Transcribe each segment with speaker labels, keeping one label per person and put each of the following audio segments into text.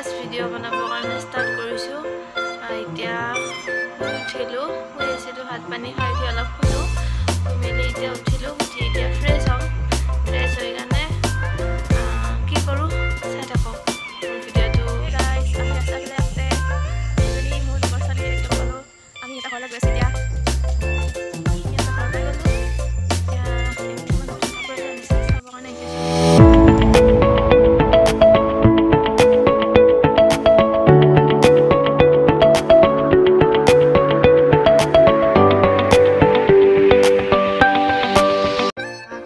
Speaker 1: First video' বনাবৰ কাৰণে start কৰিছোঁ। এতিয়া শুই উঠিলোঁ, শুই আছিলোঁ, ভাত পানী খাই উঠি অলপ শুলোঁ, শুই মেলি এতিয়া উঠিলোঁ, উঠি এতিয়া ফ্ৰেছ হ'ম। ফ্ৰেছ হৈ কাৰণে কি কৰোঁ চাই থাকক ভিডিঅ'টো।
Speaker 2: আমি এটা ঘৰলৈ গৈ আছোঁ এতিয়া।
Speaker 1: ঘৰ পাই গ'লোঁ এতিয়া, নতুন কাপোৰ এটা আনিছে, চাবৰ কাৰণে আহিছোঁ।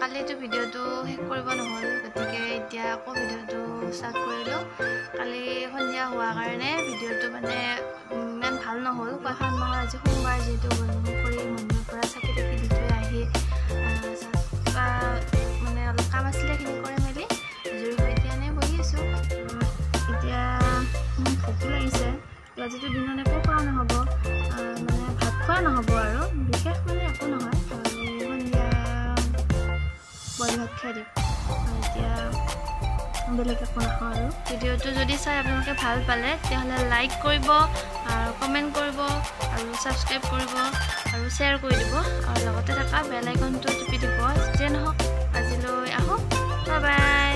Speaker 1: কালিতো ভিডিঅ'টো শেষ কৰিব নহ'ল, গতিকে এতিয়া আকৌ ভিডিঅ'টো ষ্টাৰ্ট কৰিলোঁ। কালি সন্ধিয়া হোৱাৰ কাৰণে ভিডিঅ'টো মানে ইমান ভাল নহ'ল। শাওণ মাহৰ আজি সোমবাৰ, যিহেতু কৰি মন্দিৰৰ পৰা চাকি তাকি দি থৈ আহি মানে অলপ কাম আছিলে, সেইখিনি কৰি মেলি আজৰি হৈ এতিয়া এনেই বহি আছোঁ। এতিয়া মোৰ ভোকো লাগিছে, আজিতো দিনত একো খোৱা নহ'ব, মানে ভাত খোৱা নহ'ব আৰু বিশেষ মানে একো নহয়, আৰু সন্ধিয়া বইল ভাত খাই দিম। এতিয়া বেলেগ একো নাখাওঁ। আৰু ভিডিঅ'টো যদি চাই আপোনালোকে ভাল পালে, তেতিয়াহ'লে লাইক কৰিব আৰু কমেণ্ট কৰিব আৰু ছাবস্ক্ৰাইব কৰিব আৰু শ্বেয়াৰ কৰি দিব আৰু লগতে থকা বেল আইকনটো টিপি দিব। যিয়ে নহওক, আজিলৈ আহোঁ, বাই বাই।